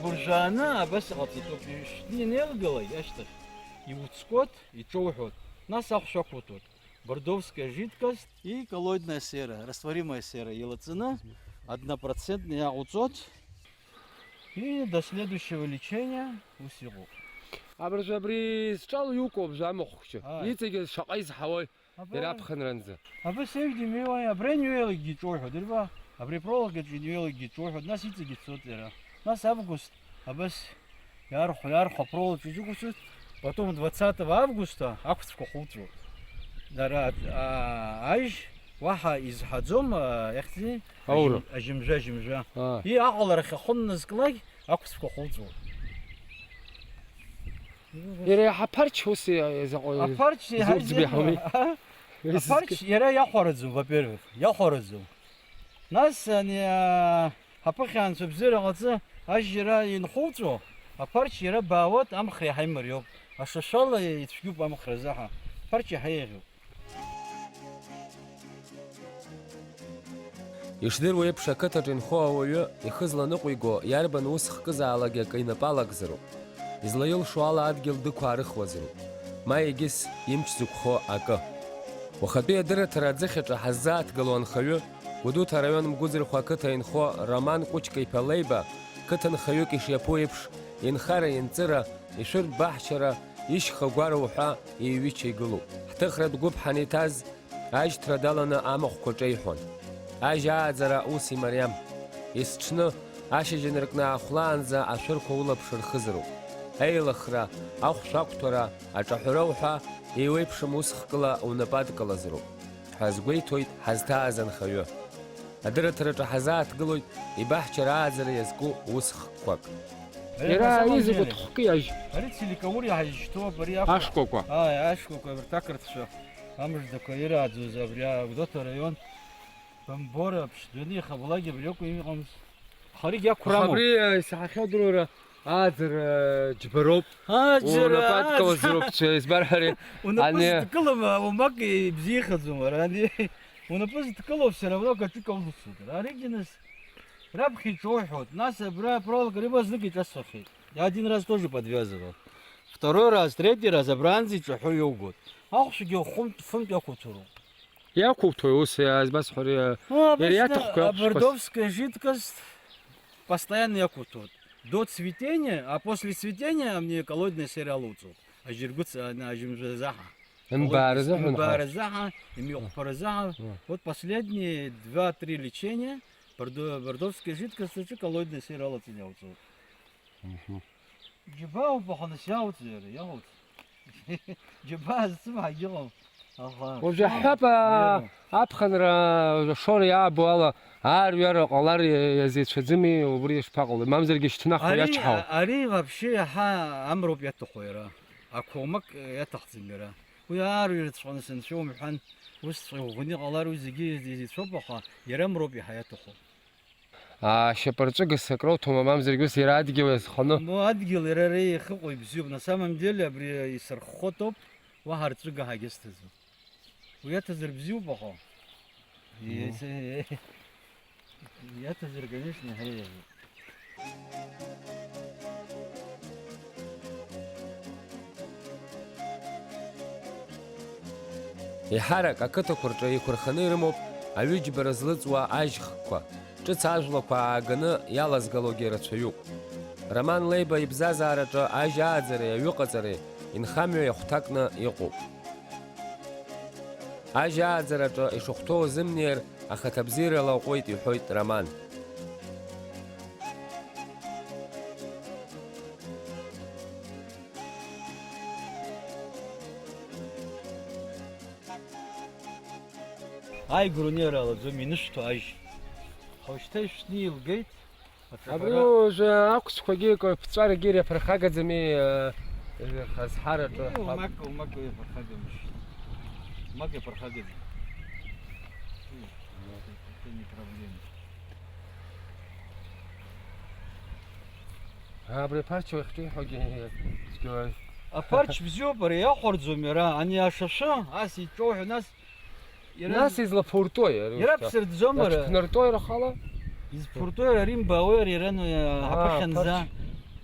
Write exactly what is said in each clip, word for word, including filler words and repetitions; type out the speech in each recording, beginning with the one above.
Гәыржәааны абас иҟаҵатәуп, ишәҭны инеилгалак ашьҭахь, иуцкуеит, иҿоуҳәоит, нас ахә шәақәуҭәоит. Бордовская жидкость и коллоидная сера, растворимая сера еилаҵаны, однопроцентный иаҟуҵоит. И до следующего лечения ус иҟоуп. Абыржә абри зҿало иукуп, абжа амахә хәҷы. Ааи. Иҵегьы шаҟа изҳауеи? Абра Иара аԥхынранӡа. Абас еҩ дымҩуа, абра иҩеилакгьы иҿоуҳәоит, ирба, абри апроволокаҿы иҩеилакгьы иҿоуҳәоит, нас иҵегьы ицоит иара. Нас август, абас иархәа, иархәа апроволокаҿы иҿықәсуеит, потом двадцатого августа ақәцәқәа хәылҵәо. Дара, а, ажь уаҳа изҳаӡом, а, иахьӡи? Аура. Ажьым-, ажьымжәа, ажьымжәа. Аа. И аҟаларахь ахәыннызклак ақәцәқәа хәылҵәо. Иара иаҳа ԥарч ус иа-, изаҟа-, Аԥарч иаҳа изурӡбеи изеиӷьу, ҳауеи? А? Аԥарч иара иахәараӡом, во-первых, иахәараӡом. Нас ани, а, ҳаԥыхьа анцәа бзиара ҟаҵы, ажьра инхуҵәо, аԥарч иара баауеит, амхра иаҳа имариоуп. Ашашәала ицәгьоуп амхра азаҳа. Аԥарч иаҳа еиӷьуп. Ишдыруа еиԥш, ақыҭаҿ инхо ауаҩы ихы зланыҟәиго иарбан ус хкызаалак акы инапы алакзароуп. Излаилшо ала адгьыл дықәаарыхуазароуп. Ма егьыс имч зықәхо акы. Уахатәи адырраҭара аӡыхьаҿы ҳаззааҭгыло анхаҩы, Гәдоуҭа араион Мгәыӡырхәа ақыҭа инхо Роман Кәычка-иԥа Леиба, қыҭанхаҩык ишиаԥу еиԥш, инхара-инҵыра, ишәыртә баҳчара, ишьха гәара уҳәа еиҩыча игылоуп. Ҳҭыхратә гәыԥ ҳаниҭаз, ажьҭра даланы амахәқәа ҿеиҳәон. Ажь ааӡара ус имариам. Есҽны, ашьыжьынркны аахәлаанӡа ашәырқәа улаԥш рхызароуп. Аилыхра, ахә шәақәҭәара, аҿаҳәара уҳәа еиуеиԥшым ус хкыла унапы адкылазароуп, ҳәа азгәеиҭоит ҳазҭааз анхаҩы. Адырраҭараҿы ҳазааҭгылоит ибаҳчара ааӡара иазку ус хкқәак. Иара на самом изакәу деле, хкы иажь? Ари Целикаур иаҳа изышьҭоуп, ари ахәа. Ашкәакәа. Ааи, ашкәакәа, абарҭ ақырҭцәа амыждақәа ирааӡоз абри Агәдоуҭа араион Бамбора ԥшӡаны ихабалак абри акәын иҟамыз. Харигь иақәрамоуп. Абри, э, исаҳахьоу дырура ааӡара, э, џьбароуп. Ааӡара, унапы адкылазароуп, ааӡара. Избар ҳәа ари. Унапы ани зыдкылам, а, умак ибзиахаӡом, ара, ани. Унапы зыдкыло, все равно каҿык аулыцуп. Аригьы нас раԥхьа иҿоуҳәоит. Нас абра проволока рыба знык иҿасҳәахьеит. Я один раз тоже подвязывал. Второй раз, третий раз абранӡа иҿаҳәо иоугоит. Ахәшәгьы хәынтә, фынтә иақәуҭәароуп. Иақәуҭәои ус, избасҳәари, Ну, иара обычно иаҭахқәоу иахәшәқәаз? Бордовская жидкость постоянно иақәуҭәоит. До цветения, а после цветения мне коллоидная сера алоуҵоит. Ажьыргәыц, а, на, ажьымжәа заҳа. Имбаара заҳа, Имбаара заҳа, имҩахәԥара заҳа. Мм. Вот последние два-три лечения бордо-, бордовская жидкость аҿы коллоидная сера алаҵаны иауҵоит. Мгм. Џьабаауп, аха нас иауҵеи иара, иауҵ. Џьабаа зцымҳагь ыҟам, аха Уажәы шоура ҳҳәап, а, иоума. Аԥхынра ашоура иаабо ала, аарҩара ҟалар иа-, иазеицәаӡами, убри ишԥаҟалои? Мамзаргьы шьҭнахуа Ари, иачҳауа? Ари вообще иаҳа амроуп иаҭаху иара. Ақәоумак иаҭахӡам иара. Уи аарҩарҵәҟьаны сынцәа умҳәан, усҵәҟьа ӷәӷәаны иҟалар уи зегьы изеицәоуп, аха иара амроуп иаҳа иаҭаху. Ашьапырҵәыга сакроуҭома, мамзаргьы ус иара адгьыл иазханы. Мо адгьыл иара ари иахьыҟоу ибзиоуп, на самом деле абри исырххотоуп, уаҳа рҵәыга ҳагьысҭаӡом. Уи иаҭазар бзиоуп, аха. Ну. Ес-, иаҭазар, конечно, ҳаиҳәеит. Еиҳарак ақыҭақәа рҿы еиқәырханы ирымоуп аҩы џьбара злыҵуа ажьхқәа, ҿыц ажәлақәа ааганы иалазгалогьы рацәаҩуп. Роман Леиба ибзазаараҿы ажь ааӡареи аҩыҟаҵареи инхамҩа иахәҭакны иҟоуп. Ажь ааӡараҿы ишахәҭоу азымнеир, ахаҭабзиара лаҟәуеит, иҳәоит Роман. Ааигәара унеир алаӡом, инышәҭо ажь. Ҳа ушьҭа ишәҭны илгеит. Абри Аҿаҳәара. Уажәы ақәцқәагьы, ԥҵәарагьы иаԥырхагаӡами, э, э, азҳараҿы? Э, умак, умак иаԥырхагамызт. Умак иаԥырхагаӡам. Это не проблема. Абри аԥарч уахьҿеиҳәогьы цәгьоуи? Аԥарч бзиоуп, ари иахәарӡом иара, ани ашашәы, ас иҿоуҳәо, нас Иара Нас излаԥуртәои ари ушьҭа? Ираԥсырӡом ара. Иаҽԥныртәои рахала? Изԥуртәои ара, ари мбауеи ари, ара, а, аԥыхьанӡа. Аԥарч.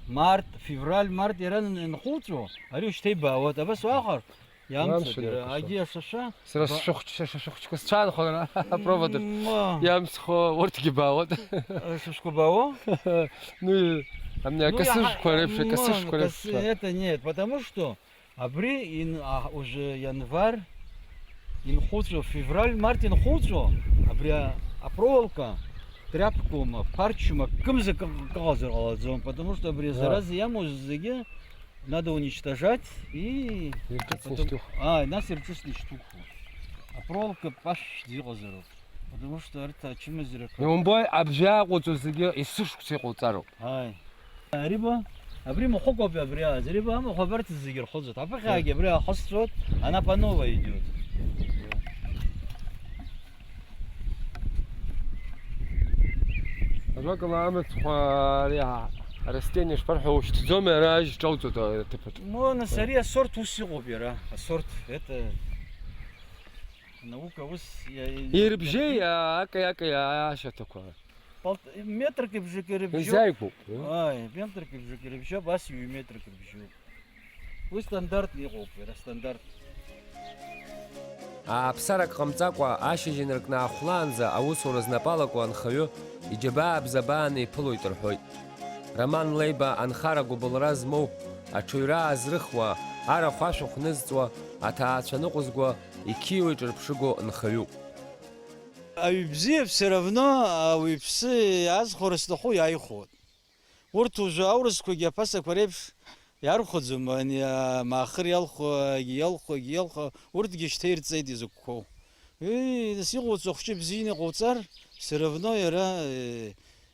Март, февраль, март иара н-, нхуҵәо, ари шьҭа ибаауеит. Абас уахар, иамцоит, Иамцоит иара, иара, агьи ашашәа. Сара Ба- сшәыхәч-, сара сшәыхәҷқәа сцәаанхон ара, апровод рҿы. Мма. Иамцхо урҭгьы баауеит. Ашашәқәа баауа? Ну, и-, амни Ну, акасыжәқәа иаҳа-, реиԥш, мма, акасыжәқәа реиԥш. касы-, это нет, потому что Абри ин-, а, уже ианвар инхуҵәо, февраль, март инхуҵәо, абри а, апроволока, тряпкоума, ԥарчума, кымза кы-, кыҟазар ҟалаӡом, потому что абри Ара. Зараза иамоу зегьы надо уничтожать и Ирҿыцны потом ишьҭухуа. А, нас ирҿыцны ишьҭухуа. Апроволока пашәшәӡа иҟазароуп, потому что арҭ ачымазарақәа Иумбои, абжьы аҟәыҵо зегьы есышықәса иҟауҵароуп. Ааи. Ариба, абри махәык ауп абри ааз. Ариба амахә абарҭ зегьы рхыҵуеит. Аԥыхьагьы абри ахысҵәоит, она по новой идёт. Ажәакала, амыцхә ари а-, арастение шԥарҳәо, ушьҭӡомеи ара ажь ҿауҵоит аҭыԥаҿ? Ну, нас ари асорт ус иҟоуп иара, асорт, это наука ус иа-, Ирыбжьеи, акаи, акаи ашьаҭақәа? Полт-, метрк ибжак ирыбжьоуп. Изааигәоуп. Ааи, метрк ибжак ирыбжьоуп, ас ҩ-метрк рыбжьоуп. Уи стандартны иҟоуп, иара стандарт. Ааԥсарак ҟамҵакәа, ашьыжь инаркны аахәлаанӡа аусура знапалаку анхаҩы иџьабаа бзабааны иԥылоит рҳәоит. Роман Леиба анхара гәыбылра змоу, аҽаҩра аазрыхуа, арахә ашәахә нызҵуа, аҭаацәа ныҟәызго, иқьиоу иҿырԥшыгоу нхаҩуп. Аҩ бзиа все равно ауаҩԥсы иаазхәара зҭаху иааихәоит. Урҭ уажәы аурысқәагьы аԥасақәа реиԥш иархәаӡом, ани, а, маахыр иалху, агьи иалху, агьи иалху, урҭгьы шьҭа ирҵеит изықәқәоу. Ыы, нас иҟоуҵо ахәҷы бзианы иҟауҵар, все равно иара, э,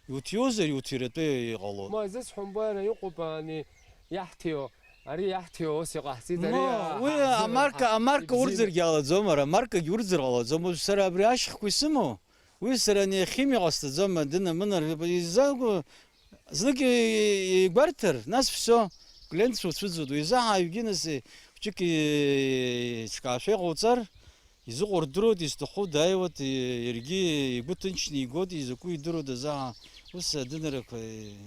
иуҭиозар иуҭиратәы иҟалоит. Ма, изысҳәом, бара, иҟоуп, ани, иаҳҭиуа. Ари иаҳҭиуа ус иҟаҳҵеит, ари Но, уи иаҳзыҳәа амарка, амарка ибзианы. Урӡыргьы алаӡом, ара амаркагьы урӡыр ҟалаӡом. Уажә сара абри ашьхқәа исымоу, уи сара ани ахимиа ҟасҵаӡом, адына-мына, изакәу, знык и-, и-, игәарҭар, нас всё, клиентцәа уцәыӡуеит. Уи изы ҳаҩгьы нас, хәҷык и-, иҿкаашәа иҟауҵар, изыҟоу рдыруеит, изҭаху дааиуеит, и-, иаргьы игәы ҭынчны игоит, изакәу идыруеит азы ҳа, ус адынарақәа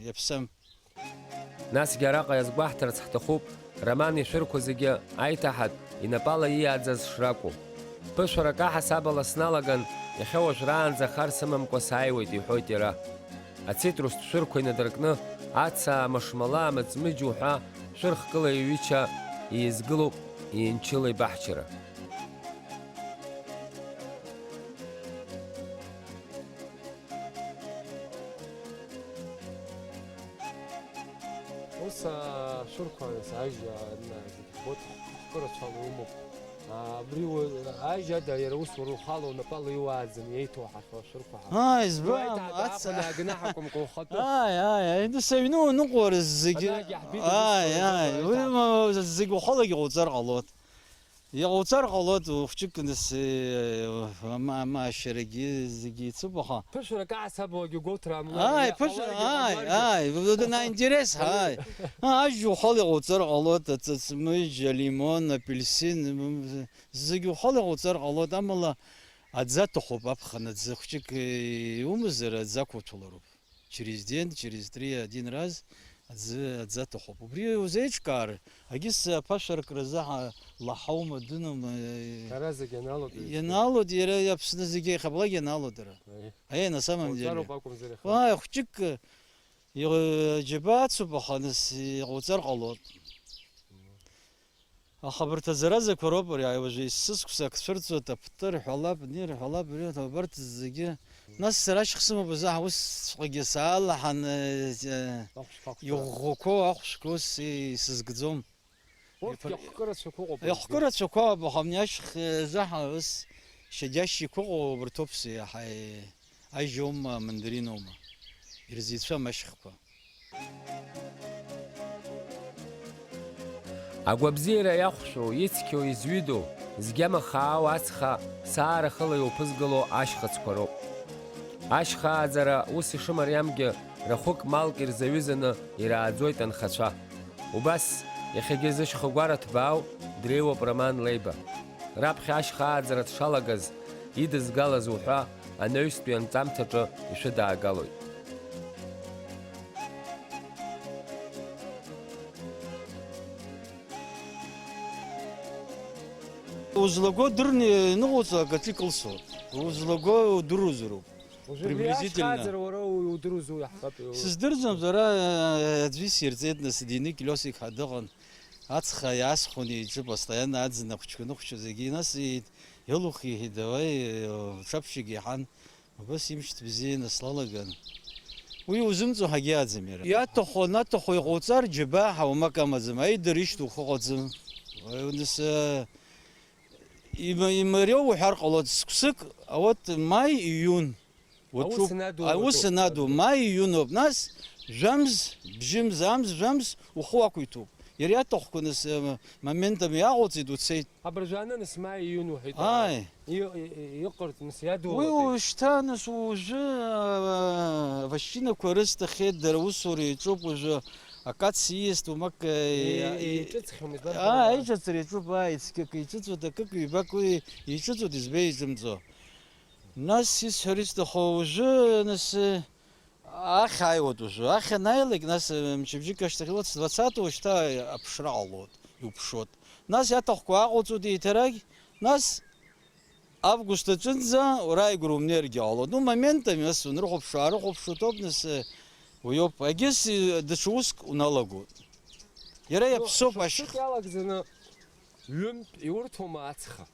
иаԥсам. Насгьы араҟа иазгәаҳҭарц ҳҭахуп, Роман ишәырқәа зегьы аиҭаҳатә инапала ииааӡаз шракәу. Ԥышәарак аҳасабала сналаган, иахьа уажәраанӡа хар сымамкәа сааиуеит, иҳәоит иара. Ацитрустә шәырқәа инадыркны, ацаа, амашмала, амыҵмыџь уҳәа шәырхкыла иҩыча иеизгылоуп иинчыла ибаҳчара. Ус, аа, шәырқәа, нас, ажьа, на, зегь бот, хкы рацәала иумоуп. Аа, абри уа-, ажьа ада иара ус уара ухала унапала иуааӡаны иеиҭоу ҳахьуа шәырқәа ҳа. Ааи, избан, Уаиҭаагаахәа аца. Наагнаҳақәамкәа ухатәы. Ааи, ааи, ааи, нас аҩны уныҟәар зегьы. Анаџьа ҳбит Ааи, абызшәа ааи, рзы уи уаиҭаагаахәа. Ма-, зегь ухалагьы ҟауҵар ҟалоит. Иҟауҵар ҟалоит, хәҷык нас, э, ама-, амаашьарагьы зегьы ицуп, аха. Ԥышәарак аасабуагьы гәоуҭра амлар, Ааи, иҟаларгьы ԥышәара, ааи, ҟамларгьы. Ааи, на интерес, ааи. А, ажь ухала иҟауҵар ҟалоит, аҵыҵмыџь, алимон, апельсин, м, зегь ухала иҟауҵар ҟалоит, амала аӡы аҭахуп, аԥхын аӡы хәҷык, э, иумазар, аӡы ақәуҭәалароуп. Через день, через три, один раз аӡы, аӡы аҭахуп. Убри узеиҿкаар, агьыс аԥашәаркразы ҳа-, лаҳаума, дынам, э, Ара зегь аналоит, уи ианалоит, иара Аԥсны зегьы иахьабалак ианалоит ара. Аиеи. Аиеи, на самом деле. Уаҵәароуп акәымзар иахьа. Уа, хәҷык, э, џьабаа ацуп, аха нас иҟауҵар ҟалоит. Аха абарҭ азаразақәа роуп ари, уажәы есысықәса ак цәырҵуеит, аԥты рҳәалап, ни рҳәалап, ри, абарҭ зегьы. Нас сара ашьха сымоуп азы, аха усҵәҟьагьы саалаҳан, э, э, Ахәшәқәа ақәҵара. Иӷәӷәақәоу ахәшәқәа ус исызгӡом. Урҭгьы Иԥыр-, ахәкы рацәақәа ыҟоуп. Ахәкы рацәақәа ыҟоуп, аха абни ашьха, э, заҳа ус шьаџьашьқәа ыҟоуп, убарҭоуп си-, иаҳа, э, Ажьоума, амандариноума, ирзеицәам ашьхқәа. Агәабзиара иахәшәу, ицқьоу, изҩыдоу, зегьы амаха аау ацха саара хыла иуԥызгало ашьхыцқәа роуп. Ашьха ааӡара ус ишымариамгьы, рахәык малк ирзаҩызаны ирааӡоит анхацәа. Убас, иахьагьы зышьхагәара ҭбаау дреиуоуп Роман Леиба. Раԥхьа ашьха ааӡара дшалагаз, идызгалаз уҳәа, анаҩстәи анҵамҭаҿы ишәыдаагалоит. Узлаго дырны ианыҟауҵо акаҿы икылсуеит. Узлаго удыруазароуп. Уже приблизительно. Иашьҭаӡара уара удыруазу иаҳҳәап. Сыздырӡом, ара, э, аӡәы исирҵеит, нас, Деник Лиосик ҳәа дыҟан. Ацха иаасхәаны иҿы постоянно аӡын ахәыҷқәа ныхәҷо зегьы, нас, и-, илухиҳәеит, давай, э, ҽаԥшьык иҳан. Убас имшьҭ бзианы слалаган. Уи узымҵо ҳагьааӡам иара. Иаҭаху анаҭаху иҟауҵар, џьабаа ҳауамак амаӡам, аидара ишьҭоу ухы ыҟаӡам. Нас, э, има-, имариоу уҳәар ҟалоит, цкәсык, а вот маи, июн. Уаҿуп. Аус анадуа, аус уаҿуп. Анадуа, маи, июноуп. Нас, жәамз, бжьымз, амз, жәамз, ухы уақәиҭуп. Иара иаҭахқәа, нас, э, моментами иаҟалҵеит, уцеит. Абыржәы ананыс маи иҩын уҳәеит. Ааи. И-, и-, и-, иҟарҵ, нас, уи иадулатәи. Уажәшьҭа, нас, уажәы, аа, авашьчинақәа рысҭахьеит, дара усура иаҿуп уажәы, акац ииаст, умак, и-, и-, и-, иҿыцхьоума, избан аа, ҳәа? Аиҿыҵра иаҿуп, ааи, цқьак иҿыҵуеит, акык-ҩбак уи иҿыҵуеит, избеи иҿымҵуа. Нас исҳәар исҭаху уажәы, нас, Ахь ааиуеит уажәы. Ахь анааилак, нас, мчыбжьык ашьҭахь, уац двадцатого шьҭа аԥшра ҟалоит, иуԥшуеит. Нас иаҭахқәа ааҟоуҵоит еиҭарагь, нас август аҿынӡа уара ааигәара умнеиргьы ҟалоит. Ну, моментами, нас унрыхәаԥшуа, аарыхәаԥшуа ҭоуп, нас, уиоуп. Егьыс, даҽа уск уналагоит. Иара иаԥсоуп ашьха. Шықәсык иалагӡаны ҩынтә иурҭома ацха?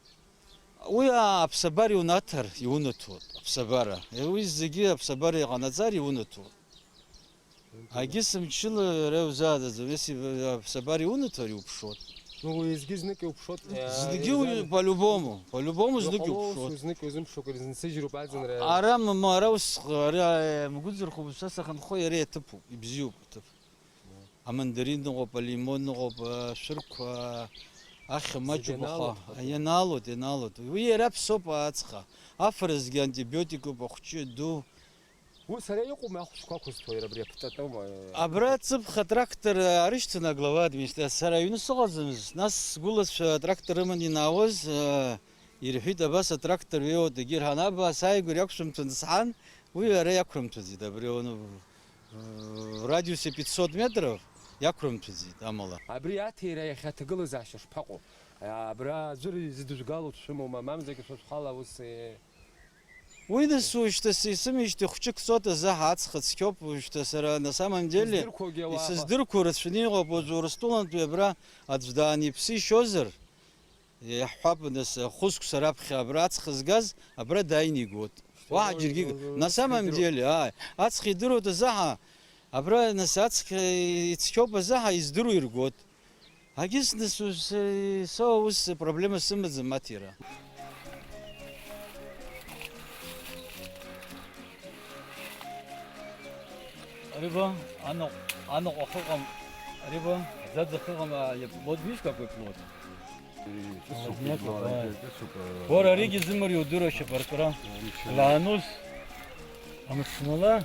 Уи, аа, аԥсабара иунаҭар, иунаҭоит, аԥсабара. Уи зегьы аԥсабара иҟанаҵар, иунаҭоит. Агьыс мчыла иара иузааӡаӡом, если аԥсабара иунаҭар, иуԥшуеит. Ну, уеизгьы знык иуԥшуеит, э, зныгьы уи, по-любому, по-любому знык иҟалоу иуԥшуеит. Знык иузымԥшуакәа ирзынсыжьроуп аӡынра. Ара, мама, ара усҟ-, ара, э, мгәыӡырхо, са сахьынхо иара иаҭыԥуп, ибзиоуп аҭыԥ. Амандарин ыҟоуп, алимон ыҟоуп, ашәырқәа, ахьа маҷуп, аха ианаалоит, ианаалоит. Уи иара ԥсоуп ацха. Афырызгьы антибиотикуп, ахәҷы ду. Ус ара иҟоума ахәшәқәа ақәызҭуа, иара абри аԥҵатәоума? Абра ҵыԥх атрактор арышьҭын аглава администрациа. Сара аҩны сыҟаӡамызт, нас сгәылацәа атрактор рыманы инаауаз, э, ирҳәит, абас атрактор ҩеиуеит, егьирҳан, абас ааигәара иақәшәымҭан сҳәан, уи ара иақәрымҭәаӡеит, абри, ну, в радиусе пятьсот метров иақәрымҭәаӡеит амала. Абри аҭира иахьа аҭагылазаашьа шԥаҟоу? Абра аӡәыр изыдыжәгало дшәымоума, мамзаргьы шәа шәхала ус, э, Уи дасу шьҭа сисымижьҭеи хәҷык ҵоит азаҳа ацха цқьоуп, шьҭа сара на самом деле исыздырқәогьы ауаа исыздырқәо рацәаны иҟоуп, уаҵәы Урыстәылантәи абра аӡә дааны иԥсы ишьозар, иаҳҳәап, нас, хәызқәса раԥхьа абра ацха згаз абра дааины игоит. Уаҳа џьаргьы, на самом деле, ааи, ацха идыруеит азаҳа, абра, нас, ацха ицқьоуп азаҳа, издыруа иргоит. Агьыс, нас, ус, са ус проблема сымаӡам аҭира. Ари ба, анаҟә, анаҟә ахыҟам, ари ба, аӡаӡ ахыҟам, а, иаплод, видишь, какой плод? Ии, ҵысуп, молодняк, ма, ааи. Ҵысуп, э, Уара, аригьы зымариоу удыруашьап аркра. Ничего. Лаанус, амшынала,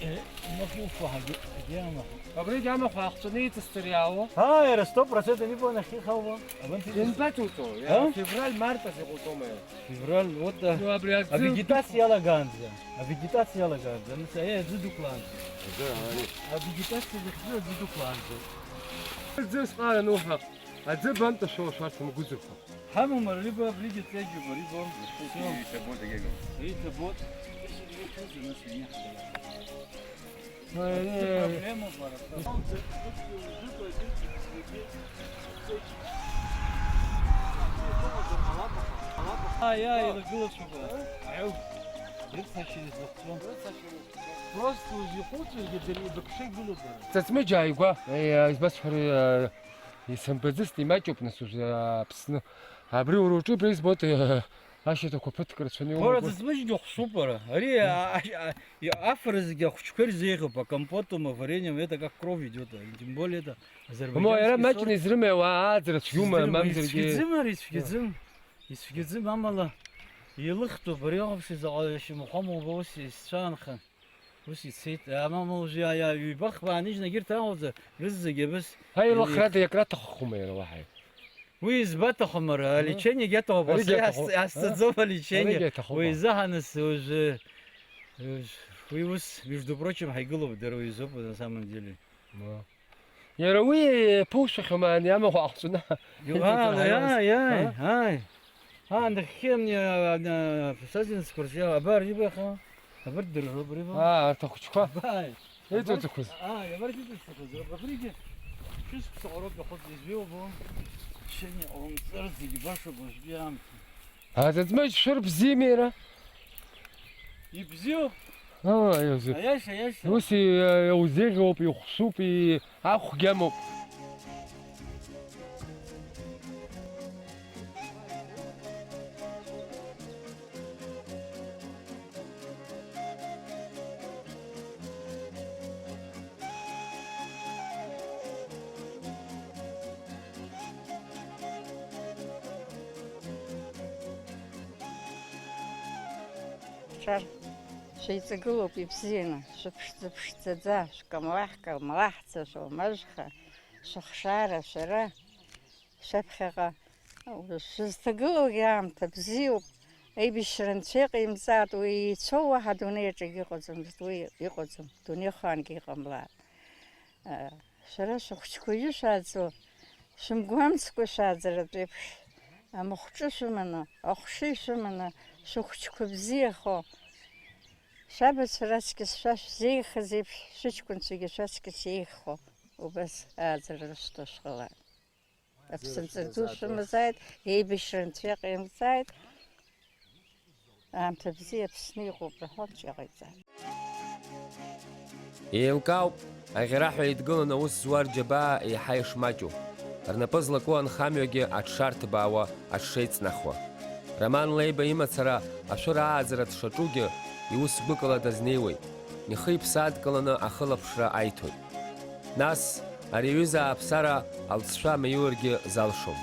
э, имахьуфа ҳагьы, ҳагьы амаха. Абригь амахә аахҵәаны иҵысҵар иаауа? Ааи, иара сто процент анибо нахьхьи хаауа. Абанҭ иҵыс- Ианбаҵуҵо? Иа? А? Февраль, март азы иҟоуҵома иара? Февраль, вот, а, Иу, абри аӡы авегетациа иалагаанӡа. Авегетациа иалагаанӡа. Аныс, аиа, аӡы дықәлаанӡа. Аӡы, ари. Авегетациа захьӡу аӡы дықәлаанӡа. Аӡы сҟара ануҳәа, аӡы бантәашәо шәарҭ мгәыӡырхо. Ҳамоума, рыба, абригьы ҵеиџьуба, рыба. Иҭабоит, егьагым. Иҭабоит. Ишьҭыбжьы ҭәызар, нас ианиаҳҭара. Ҳаи, проблема бара. Ааи, ааи, иргылацәоуп. Аиу, ирцашьа излахәцо. Просто узихәыцуагьы дыр-, дыԥшагылоуп дара. Ҵаҵмыџь ааигәа, э, избасҳәари, э, исымбаӡацт, имаҷуп, нас, уже, Аԥсны. Абри уара уҿы абра избоит, э, Ашьаҭақәа ԥыҭк рацәаны иумоуп. Уара, ӡыӡмыжьгьы хәшәуп, уара. Ари, а, а, а, афырызгьы ахәыҷқәа ирзеиӷьуп, акомпотом, аварением, это как кровь идёт, тем более это азербайджанский сорт. Иара маҷны изрымеи, ауаа ааӡара цәгьоума, мамзаргьы? Ицәгьаӡым, ари ицәгьаӡым. Ицәгьаӡым, амала илыхтәуп, ари аҟаԥшьи заҟа шьамхәама убоу ус исцәаанхан. Ус ицеит, амама уажәы иа-, иа-, ҩба-хԥа ааныжьны егьырҭ аҟаӡа, рызегьы абас. Аилыхрада иакраҭаххума иара уаҳа? Уи избаҭахым ара, алечениагьы аҭахуп, ас-, ас-, асҵаӡом алечение. Аригьы аҭахума? Уи изаҳаныс уажәы, уажә, уи ус, между прочим, ҳаигылоуп, дара уи изоуп, на самом деле. Ма. Иара уи иаԥушәахьоума, ани амахә аахҵәаны? Иу-, ааи, ааи, ааи. Аа, нахьхьи, ани, а, а, сазин скәаржьы, абар, ибаха, абар дырҳәоуп, риба. Аа, арҭ ахәыҷқәа. Абааи. Иҵәыҵәқәаз. Абар, ааи, абар иҵәыҵәқәаз, абригьы шәышықәса ҟароуп иахыҵ, избеиубо. Шьыни ҟаумҵар, зегь башоуп уажәтәи аамҭа. Аӡаӡмаџь шәыр бзиами иара? Ибзиоуп. Аа, иузы. Аиаша, аиаша. Ус и-, иузеӷьуп, ихәсуп, и-, ахәгьы амоуп. Ҿар, шәеиҵагылоуп ибзианы, шәыԥшӡа-ԥшӡаӡа, шәкамлаҳ-камлаҳӡа, шәоумажәха, шәыхшара шәара, шәаԥхьаҟа шәызҭагылоугьы аамҭа бзиоуп, аибашьра анцәа иҟаимҵааит, уи еицәоу уаҳа адунеи аҿы егьыҟаӡам, уи иҟаӡам, дунеихаангьы иҟамлааит. Шәара шәыхәыҷқәа ишәааӡо, шәымгәамҵкәа шәааӡаратә еиԥш, амахәҿы шәыманы, ахәшеи шәыманы, шәыхәыҷқәа бзиахо, шәабацәа раҵкыс шәа шәзеиӷьхаз еиԥш, шәыҷкәынцәагьы шәаҵкыс еиӷьхо, убас ааӡара рышәҭо шәҟалааит. Аԥсынҵа ду шәымазааит, еибашьра анцәа иҟаимҵааит. Аамҭа бзиа Аԥсны иҟоуп рҳәон, иҟаиҵааит. Еилкаауп, аӷьараҳәа еидгыланы аус зуа рџьабаа еиҳа ишмаҷу, рнапы злаку анхамҩагьы аҽшарҭбаауа, аҽшеиҵнахуа. Роман Леиба имацара ашәыра ааӡара дшаҿугьы, иус гәыкала дазнеиуеит, ихы-иԥсы адкыланы ахылаԥшра аиҭоит. Нас, ари аҩыза ааԥсара алҵшәа маиуаргьы залшом.